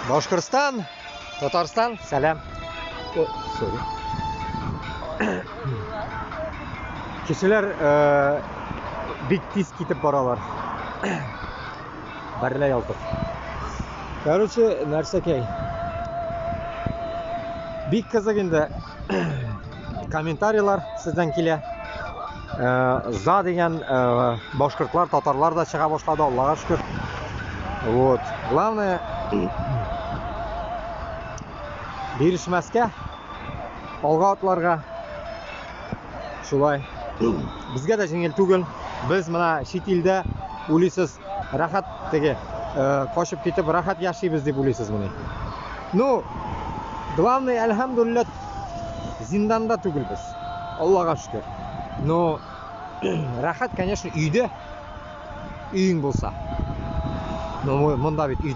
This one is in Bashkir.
Башҡортостан, Татарстан, сәләм. О, sorry. Кешеләр бик тиҙ китеп баралар. Бәрелә яҙҙыҡ. Короче, нәрсәкәй. Бик ҡыҙыҡ инде комментарийлар һеҙҙән килә. За тигән башҡортлар, татарлар ҙа сыға башланы, Аллаға шөкөр. Вот. Главное бирешмәҫкә, алға атларға. Шулай. Беҙгә лә еңел түгел. Беҙ бына сит илдә уйлайһыҙ, рәхәт теге, ҡасып китеп рәхәт йәшәйбеҙ тип уйлайһыҙ быны. Ну, главное, әлхәмдүлилләһ, зинданда түгелбеҙ. Аллаға шөкөр. Но рәхәт, конечно, өйҙә өйөң булһа. Но бында бит өй.